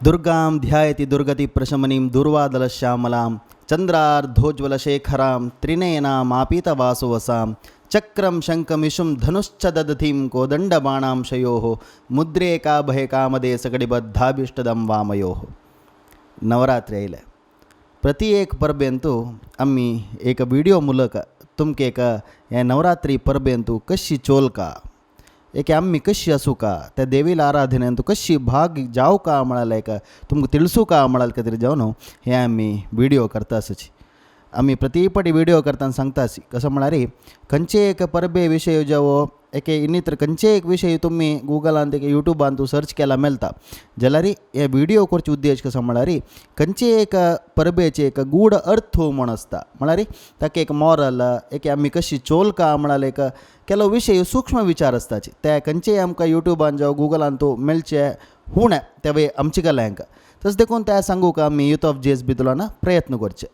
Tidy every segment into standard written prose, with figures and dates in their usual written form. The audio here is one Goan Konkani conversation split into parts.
दुर्गां ध्यायति दुर्गति प्रशमनीं दुर्वादलश्यामलां चंद्रार्धोज्ज्वलशेखरां त्रिनयनामापीतवासुवसां चक्रं शंखमिषुं धनुश्च ददतीं कोदंडबाणांशयोः मुद्रेकाभये कामदे सगडिबद्धाभीष्टदं वामयोः. नवरात्री आयले प्रति एक परबेंतू आमी एक विडियो मुलक तुमकां एक हे नवरात्री परबेंतू कशी चोलका एक आमी कशी आसूका त्या देवीला आराधनेंतू कशी भाग जावका म्हळ्यार एक तुमकां तिळसूका म्हळ्यार खातीर जावन हे आमी विडियो करता आसूची. आमी प्रती विडियो करतना सांगता कसो म्हळ्यार खंयचे एक परबे विशय जावो एके इन्नीतर खंयचे एक विशय तुमी गुगलांत एक युट्यूबान तूं सर्च केला मेळटा जाल्यार हे विडियो करचे उद्देश कसो म्हळ्यार खंयचे एक परबेचे एक गूढ अर्थ म्हूण आसता म्हळ्यार ताका एक मॉरल एक आमी कशी चोलका म्हळ्यार एक ಕೆಲವು विशय सूक्ष्म विचार आसताचे ते खंयचेय आमकां युट्यूबान जावं गुगलान तूं मेळचे हुणे तेवय आमचे कल्यांक तशें देखून ते सांगूंक आमी यूथ ऑफ जेएसबी तुलना प्रयत्न करचे.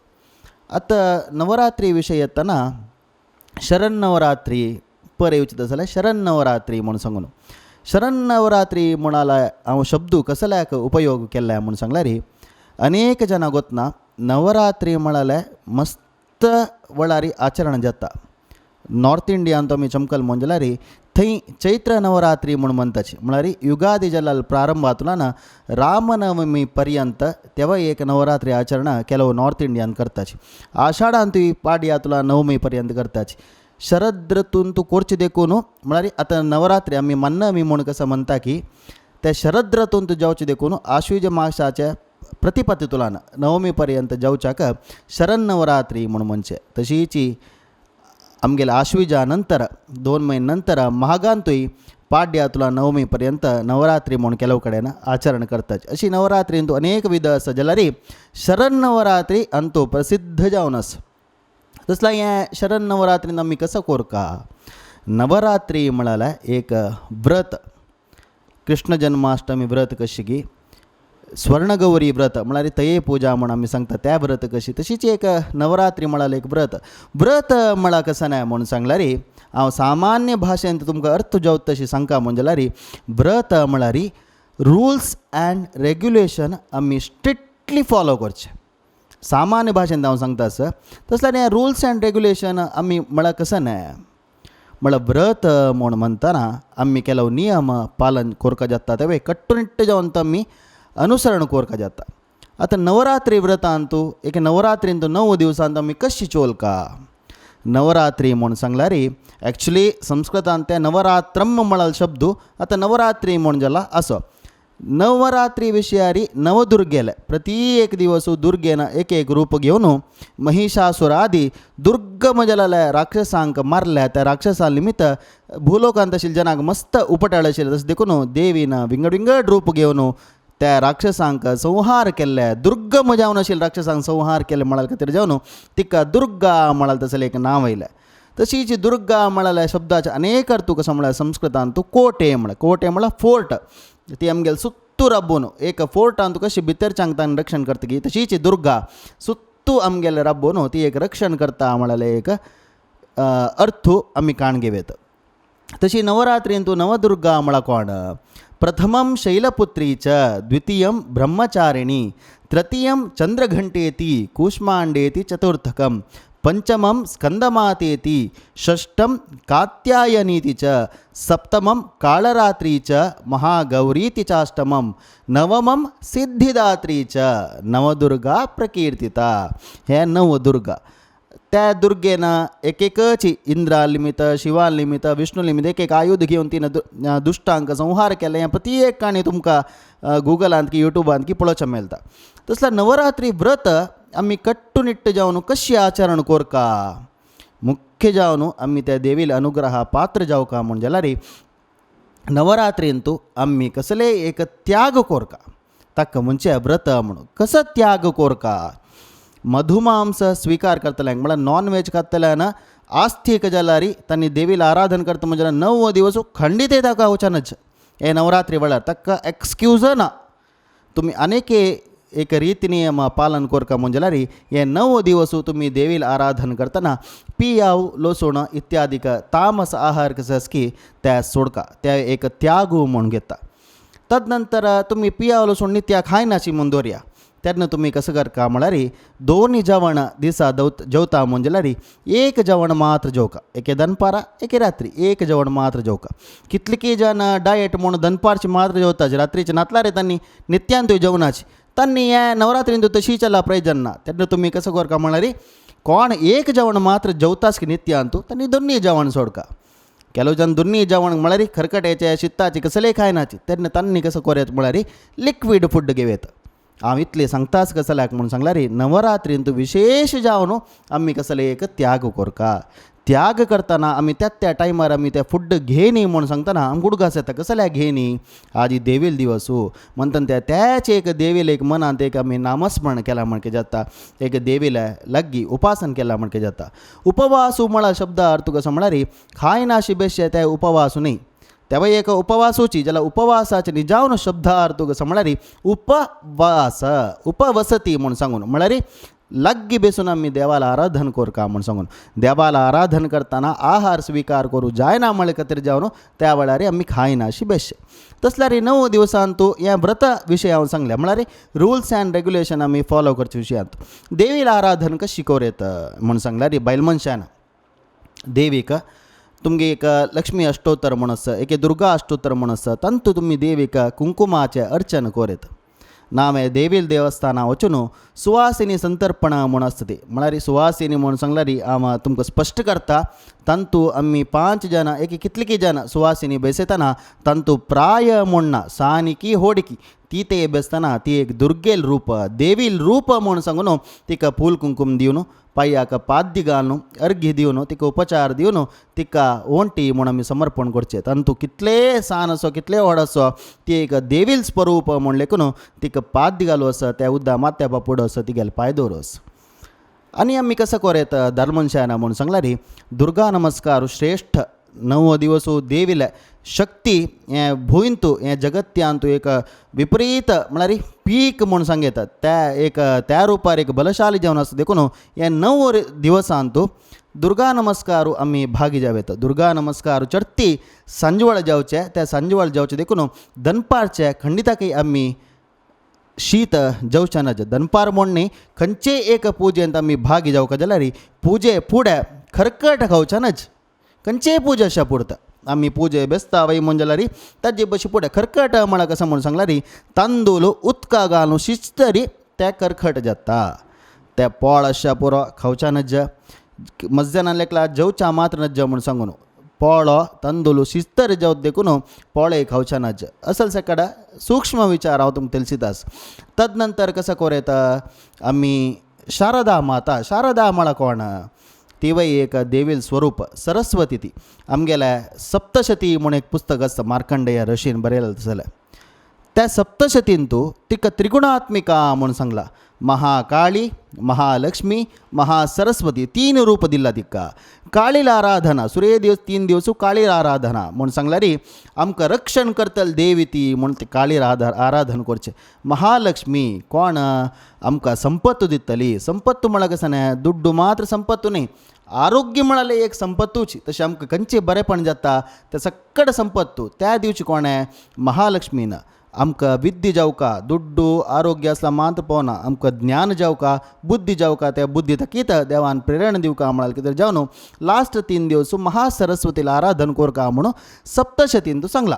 आतां नवरात्री विशय येतना शरन्नवरात्री पर येवचें जाल्यार शरन्नवरात्री म्हूण सांगून शरन्नवरात्री म्हणाला हांव शब्द कसल्याक उपयोग केल्ला म्हूण सांगल्यार अनेक जाणां गोतना नवरात्री म्हळ्यार मस्त वळारी आचरण जाता. नॉर्थ इंडियांत आमी चमकल म्हण जाल्यार थंय चैत्र नवरात्री म्हूण म्हणटाची म्हळ्यार युगादी जलाल प्रारंभातल्यान रामनवमी पर्यंत तेव्हा एक नवरात्री आचरण ಕೆಲವು नॉर्थ इंडियान करताची. आषाढांतूय पाडयातला नवमी पर्यंत करताची. शरद ऋतूंत करचे देखून म्हळ्यार आतां नवरात्री आमी मन्नमी म्हूण कसं म्हणटा की त्या शरद ऋतूंत जावचे देखून आश्विज मासाच्या प्रतिपतितुलान नवमी पर्यंत जावच्याक शरन्नवरात्री म्हूण म्हणचे. तशीची आमगेल्या आश्विजा नंतर 2 म्हयने नंतर महागांतूय पाड्यातला नवमी पर्यंत नवरात्री म्हूण ಕೆಲವು कडेन आचरण करतात. अशी नवरात्रींतू अनेक विध आसा जाल्यार शरन्नवरात्री अंतू प्रसिद्ध जावन आसा. तसला हें शरन्नवरात्रीन आमी कसो कोरका नवरात्री म्हळ्यार एक व्रत कृष्ण जन्माष्टमी व्रत कशी की स्वर्णगौरी व्रत म्हळ्यार तये पूजा म्हूण आमी सांगता त्या व्रत कशी तशीच एक नवरात्री म्हळ्यार एक व्रत. व्रत म्हळ्यार कसं न्हय म्हूण सांगल्यार हांव सामान्य भाशेंत तुमकां अर्थ जावत तशी सांगता म्हूण जाल्यार व्रत म्हळ्यार रुल्स अँड रेग्युलेशन आमी स्ट्रिक्टली फॉलो करचें. सामान्य भाशेंत हांव सांगता आसा तसल्यार हें रुल्स अँड रेग्युलेशन आमी म्हळ्यार कसं न्हय म्हळ्यार व्रत म्हूण म्हणटना आमी ಕೆಲವು नियम पालन करपाक जाता तेवय कट्टुनिट्ट जावन आमी अनुसरण करपाक जाता. आतां नवरात्री व्रतांतू एक नवरात्रींतू 9 दिवसांत आमी कशी चोलका नवरात्री म्हूण सांगल्यार एक्चुली संस्कृतांत तें नवरात्रम म्हळ्यार शब्द आतां नवरात्री म्हूण जाला असो. नवरात्री विशयारी नवदुर्गेले प्रति एक दिवस दुर्गेन एक एक रूप घेवन महिषासुरादी दुर्गम जालेल्या राक्षसांक मारल्या त्या राक्षसा निमित्त भूलोकांत आशिल्ल्या जनांक मस्त उपटाळ आशिल्लें तशें देखून देवीन विंगड विंगड रूप घेवन त्या राक्षसांक संहार केल्ले दुर्गम जावन आशिल्ल्या राक्षसांक संहार केले म्हळ्यार खातीर जावन तिका दुर्गा म्हळ्यार तसलें एक नांव आयलें. तशीच दुर्गा म्हळ्यार शब्दाचे अनेक अर्थ कसो म्हळ्यार संस्कृतांत कोटे म्हळ्यार कोटे म्हळ्यार फोर्ट ती आमगेले सुत्तू राबून एक फोर्टांत कशी भितरच्यांक तांकां रक्षण करता की तशीच दुर्गा सुत्तू आमगेले राबून ती एक रक्षण करता म्हळ्यार एक अर्थ आमी काण घेवयता. तशी नवरात्रींतू नवदुर्गा म्हळ्यार कोण प्रथमं शैलपुत्री च द्वितीयं ब्रह्मचारिणी तृतीयं चंद्रघंटेति कूष्मांडेति चतुर्थकं पंचमं स्कंदमातेति षष्ठं कात्यायनीति च सप्तमं काळरात्री च महागौरीति चाष्टमं नवमं सिद्धिदात्री च नवदुर्गा प्रकीर्तिता. हे नवदुर्गा त्या दुर्गेन एक एकच इंद्रा निमित्त शिवा निमित्त विष्णू निमित्त एक एक आयुध घेवन तिनं दुश्टांक संहार केले. हें प्रति एक काणी तुमकां गुगलांत की युट्यूबांत की पळोवचें मेळटा. तसल्या नवरात्री व्रत आमी कट्टुनिट्ट जावन कशी आचरण कोरका मुख्य जावन आमी त्या देवील अनुग्रहा पात्र जावका म्हूण जाल्यार नवरात्रींतू आमी कसलेय एक त्याग कोरका ताका म्हणचे व्रत म्हणून. कसो त्याग कोरका मधुमांस स्वीकार करतल्यांक म्हळ्यार नॉन वेज खातल्यान आस्तीक जाल्यार तांणी देवीला आराधन करता म्हणजे 9 दिवस खंडीत ताका वचनच हे नवरात्री वेळार ताका एक्सक्यूज ना. तुमी अनेक एक रीती नियम पालन करका म्हूण जाल्यार हे 9 दिवस तुमी देवील आराधन करतना पियाव लसूण इत्यादीक तामस आहार कसो की त्या सोडका त्या एक त्याग म्हूण घेता. तदनंतर तुमी पियाव लसूण नित्या खायनाशी म्हूण दवरया तेन्ना तुमी कसं करका म्हळ्यार दोन जेवण दिसा जेवता म्हूण जाल्यार एक जेवण मात्र जेवका, एके दनपारा एके रात्री एक जेवण मात्र जेवका. कितलीं जाण डायट म्हूण दनपारची मात्र जेवता, रात्रीचे नातल्यार तांणी नित्यान जेवणाची तांणी हे नवरात्रीन तशी चला प्रयोजन ना. तेन्ना तुमी कसं करका म्हळ्यार कोण एक जेवण मात्र जेवतास की नित्यांतू तांणी दोन्ही जेवण सोडका. ಕೆಲವು ಜನ ದುನ್ನಿ जेवण म्हळ्यार खरकट्याचे शिताचे कसलेय खायनाचे तेन्ना तांणी कसं कोरयत म्हळ्यार लिक्वीड फूड घेवयत. हांव इतलें सांगताच कसल्याक म्हूण सांगल्यार नवरात्रींत विशेश जावन आमी कसले एक त्याग कोरका. त्याग करतना आमी त्या त्या टायमार आमी ते फूड घेयनी म्हूण सांगतना आमकां उडगास येता कसल्याक घेयनी आजी देवील दिवस म्हणटना त्या त्याच एक देवील एक मनांत एक आमी नामस्मरण केलां म्हण कितें जाता, एक देवीले लागीं उपासन केलां म्हण कितें जाता. उपवासू म्हळ्यार शब्द अर्थ कसो म्हळ्यार खायनाशी बेशे ते उपवासू न्ही, तेवय एक उपवासूची जाल्यार उपवासाचे निजावन शब्द अर्थ कसो म्हळ्यार उपवास उपवसती म्हूण सांगून म्हळ्यार लागीं बेसून आमी देवाला आराधन कोरका म्हूण सांगून देवाला आराधन करतना आहार स्विकार करूं जायना म्हळ्ळे खातीर जावन त्या वेळार आमी खायनाशी बेसचें. तसल्यार 9 दिवसांतू हें व्रत विशय हांव सांगलें म्हळ्यार रुल्स अँड रेगुलेशन आमी फॉलो करचे विशयांत. देवीला आराधन कशी कोर येत म्हूण सांगल्यार बायल मनशान देवीक तुमगे एक लक्ष्मी अष्टोत्तर म्हूण आसा, एक दुर्गा अष्टोत्तर म्हूण आसा, तांतू तुमी देवीक कुंकुमाचें अर्चन कोर येत. नावे देवील देवस्थाना वचून सुवासिनी संतर्पण म्हूण आसता ती म्हळ्यार सुवासिनी म्हूण सांगल्यार हांव तुमकां स्पश्ट करता. तांतू आमी 5 जाणां एक कितलीं जाणां सुवासिनी बेसयतना तांतू प्राय म्हूण ना सानिकी होडकी ती ते बेसतना ती एक दुर्गेल रूप देवील रूप म्हूण सांगून तिका फूल कुंकूम दिवन पांयाक पाद्य घालून अर्घ्य दिवन तिका उपचार दिवन तिका ओंटी म्हूण आमी समर्पण करचें. तांतू कितलें सान आसो कितलें व्हड आसो ती एक देवील स्वरूप म्हूण लेखून तिका पाद्य घालू आसा त्या उद्दा माथ्या बापुडो आसा तिगेले पांय दवर आसा. आनी आमी कसो कोर येत धर्मनशायना म्हूण सांगल्यार दुर्गा नमस्कार श्रेश्ठ 9 दिवस देवीले शक्ती हें भुंयंतू हें जगत्यांतू एक विपरीत म्हळ्यार पीक म्हूण सांगता त्या एक त्या रुपार एक बलशाली जावन आसा देखून हे 9 दिवसांतू दुर्गा नमस्कार आमी भागी जावं येता. दुर्गा नमस्कार चडती सांजवेळ जावचें त्या सांजवेळ जावचें देखून दनपारचें खंडिताकय आमी शीत जेवचें ना. दनपार म्हूण न्ही खंयचेय एक पुजेंत आमी भागी जावंक जाल्यार पुजे फुडें खरकट खावचें नाच. खंयचेय पुजा अशें पुरता आमी पुजे बेसता वय म्हूण जाल्यार ताजे बशी फुडें खरकट म्हळ्यार कशें म्हूण सांगल्यार तांदूळ उदका घालून शिजतरी तें करखट जाता. तें पोळ अशें पुरो खावच्या नज्ज मज्जान लेखला जेवच्या मात्र नज्ज म्हूण सांगून पोळो तांदूळ शिजतरी जेवत देखून पोळे खावच्या नज्ज असल सकाळ सूक्ष्म विचार हांव तुमकां तेलसितास. तदनंतर कसो कोर येता आमी शारदा माता. शारदा म्हळ्यार कोण तिवय एक देवील स्वरूप सरस्वती ती आमगेल्या सप्तशती म्हूण एक पुस्तक आसता मार्कंडेय ऋषीन बरयलें जाल्यार त्या सप्तशतींतू तिका त्रिगुणात्मिका म्हूण सांगला. महाकाळी महालक्ष्मी महासरस्वती 3 रूप दिला तिका. काळीला आराधना सुर्य दिवस 3 दिवस काळीला आराधना म्हूण सांगल्यार आमकां रक्षण करतल देवी ती म्हूण ती काळी आराधन करचें. महालक्ष्मी कोण आमकां संपत्तू दितली. संपत्तू म्हळ्यार कशें न्ही दुड्डू मात्र संपत्तू न्ही आरोग्य म्हळ्यार एक संपत्तूच तशें आमकां खंयचें बरेंपण जाता तें सक्कड संपत्तू त्या दिवची कोणें महालक्ष्मीन आमकां विद्या जावका दुड्डू आरोग्य आसल्यार मात पोवना आमकां ज्ञान जावका बुद्धी जावका त्या बुद्धी तकीत देवान प्रेरणा दिवका म्हळ्यार कितें जावन लास्ट 3 दिवस महासरस्वतीला आराधन कोरका म्हणून सप्तशतीन तूं सांगला.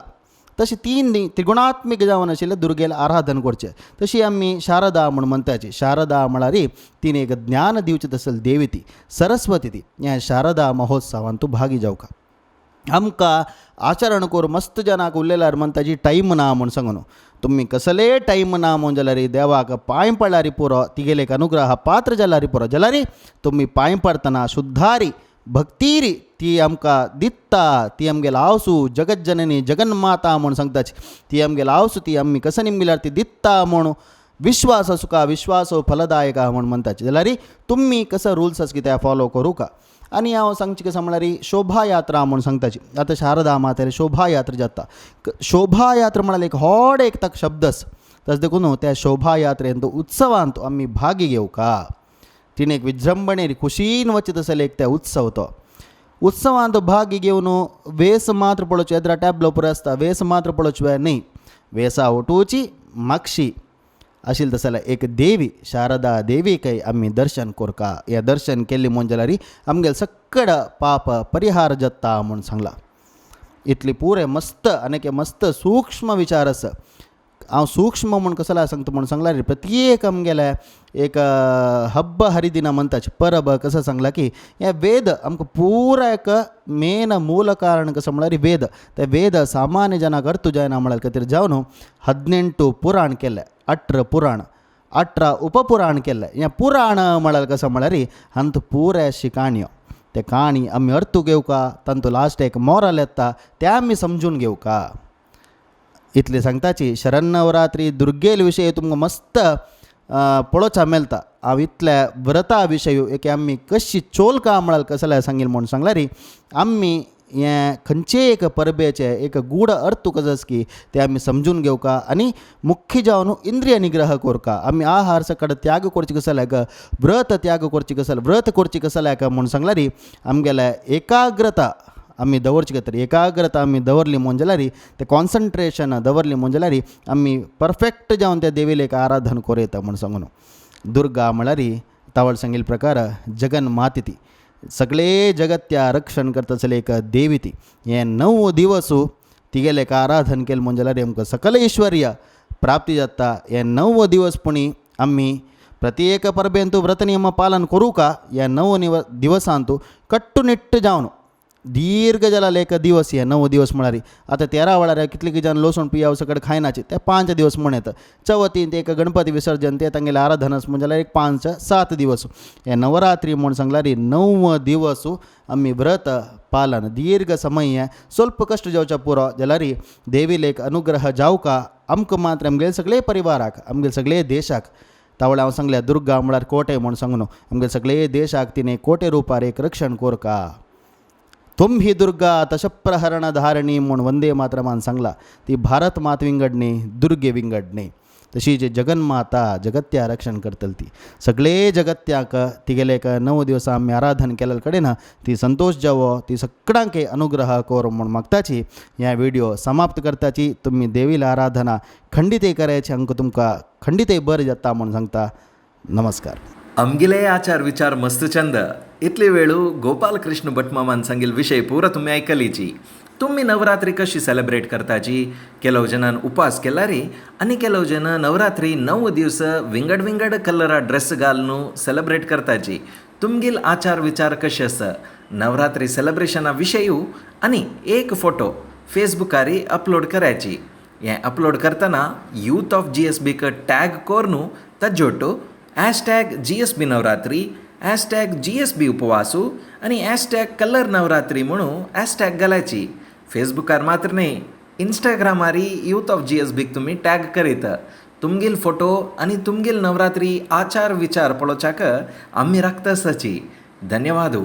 तशें 3 त्रिगुणात्मिक जावन आशिल्लें दुर्गेला आराधन करचें. तशी आमी शारदा म्हूण म्हणटाची. शारदा म्हळ्यार तिणें एक ज्ञान दिवचें तसली देवी ती सरस्वती ती ह्या शारदा महोत्सवान तूं भागी जावका. आमकां आचरण करूं मस्त जनाक उलयल्यार म्हणटाची टायम ना म्हूण सांगून तुमी कसलेय टायम ना म्हूण जाल्यार देवाक पांय पडल्यार पुरो तिगेले एक अनुग्रह पात्र जाल्यार पुरो जाल्यार तुमी पांय पडतना शुद्धारी भक्तीरी ती आमकां दिता ती आमगेले आवसू जगज्जननी जगन्माता म्हूण सांगताची ती आमगेले आवसू ती आमी कसं निमगिल्यार ती दिता म्हूण विश्वास आसूका विश्वास हो फलदायक म्हूण म्हणटाची जाल्यार तुमी कसो रुल्स आसा कितें फॉलो करूं का. आनी हांव सांगचें कशें म्हळ्यार शोभायात्रा म्हूण सांगताची. आतां शारदा मातेर शोभायात्रा जाता. शोभायात्रा म्हळ्यार एक व्हड एक ताका शब्द आसा तशें देखून त्या शोभायात्रेंत उत्सवांत आमी भागी घेवका. तिणें एक विजृंभणेर खुशीन वचत आसलें एक त्या उत्सव तो उत्सवांत भागी घेवन वेस मात्र पळोवचें एद्रा टॅबलो पुरो आसता वेस मात्र पळोवचें न्ही. वेसा उठोवची मागशी आशिल्ली तशें जाल्यार एक देवी शारदा देवीकय आमी दर्शन कोरका. हें दर्शन केल्लें म्हूण जाल्यार आमगेले सगळे पाप परिहार जाता म्हूण सांगलां. इतली पुरें मस्त आनी मस्त सूक्ष्म विचार आसा. हांव सूक्ष्म म्हूण कसो सांगता म्हूण सांगल्यार प्रत्येक आमगेले एक हब्ब हरिदिना म्हणटाचे परब कसो सांगलां की हें वेद आमकां पुरा एक मेन मूल कारण कसो म्हळ्यार वेद. ते वेद सामान्य जनाक अर्थ जायना म्हळ्यार खातीर जावन 18 पुराण केले, 18 पुराण, 18 उपपुराण केले. हें पुराण म्हळ्यार कसो म्हळ्यार हांत पुरे अशी काणयो, ते काणी आमी अर्थ घेवका, तांतू लास्ट एक मोरल येता तें आमी समजून घेवका. इतले सांगताची शरन्नवरात्री दुर्गेल विशय तुमकां मस्त पळोवचा मेळटा. हांव इतल्या व्रता विशय एक आमी कशी चोलका म्हळ्यार कसले सांगील म्हूण सांगल्यार आमी हें खंयचेय एक परबेचें एक गूढ अर्थ कसो की तें आमी समजून घेवका आनी मुख्य जावन इंद्रिय निग्रह कोरका. आमी आहार सकट त्याग करचे कसो लायक, व्रत त्याग करचे कसो, व्रत करचे कसो लायक म्हूण सांगल्यार आमगेले एकाग्रता आमी दवरची खातीर एकाग्रता आमी दवरली म्हूण जाल्यार तें कॉन्सन्ट्रेशन दवरली म्हूण जाल्यार आमी परफेक्ट जावन त्या देवीले एक आराधन करूं येता म्हूण सांगून. दुर्गा म्हळ्यार तावळ सांगिल्ले प्रकार जगन माती ती सगळे जगत्या रक्षण करता आसले एक देवी ती. हे 9 दिवस तिगेले एक आराधन केलें म्हूण जाल्यार आमकां सकल ऐश्वर्य प्राप्ती जाता. हे 9 दिवस पुणी आमी प्रत्येक परबेंतू व्रत नियम पालन करूं का ह्या 9 दिवसांतू कट्टुनिट्ट जावन दीर्घ जाल्यार एक दिवस हे 9 दिवस म्हळ्यार आतां 13 वेळार कितले जाण लसूण पियाव सकट खायनाची ते 5 दिवस म्हण येता. चवथीन एक गणपती विसर्जन ते तांगेलें आराधन म्हूण जाल्यार एक 5-7 दिवस. हे नवरात्री म्हूण सांगल्यार 9 दिवस आमी व्रत पालन दीर्घ समय स्वल्प कश्ट जावच्या पुरो जाल्यार देवीले एक अनुग्रह जावका आमकां मात्र आमगेले सगळे परिवाराक आमगेले सगळे देशाक. तावळ हांव सांगल्या दुर्गा म्हळ्यार कोटे म्हूण सांगून आमगेले सगळे देशाक तिणें कोटे रुपार एक रक्षण कोरका. त्वं हि दुर्गा दशप्रहरण धारिणी म्हूण वंदे मातरमान सांगला. ती भारत मात विंगड न्ही, दुर्गे विंगड न्ही, तशी जी जगन्माता जगत्या रक्षण करतली ती सगळे जगत्याक तिगेले एक 9 दिवसां आमी आराधन केल्ले कडेन ती संतोष जावो, ती सगळ्यांक अनुग्रह कोर म्हूण मागताची. ह्या व्हिडिओ समाप्त करताची. तुमी देवीला आराधना खंडितय करायची आमकां तुमकां खंडितय बरें जाता म्हूण सांगता. नमस्कार. आमगेले आचार विचार मस्त चंद इतले वेळू गोपाल कृष्ण भटमामान सांगील विषय पुरा तुम्ही ऐकलीची. तुम्ही नवरात्री कशी सेलिब्रेट करताची? ಕೆಲವು ಜನ ಉಪವಾಸ केलारी आणि ಕೆಲವು ಜನ नवरात्री 9 दिवस विंगड विंगड कलरा ड्रेस घालून सेलिब्रेट करताची. तुमगेल आचार विचार कशे आसा नवरात्री सेलिब्रेशना विशयू आणि एक फोटो फेसबुकारी अपलोड करायची. हें अपलोड करतना यूथ ऑफ जी एस बीक टॅग करून ताजोटो #GSB Navratri, #GSB उपवासू आणि #कलर नवरात्री म्हणून हॅशटॅग घालायची. फेसबुकार मात्र न्ही, इंस्टाग्रामारी यूथ ऑफ GSB तुमी टॅग करीत तुमगेल फोटो आनी तुमगेल नवरात्री आचार विचार पळोवच्याक आमी राखता आसाची. धन्यवाद.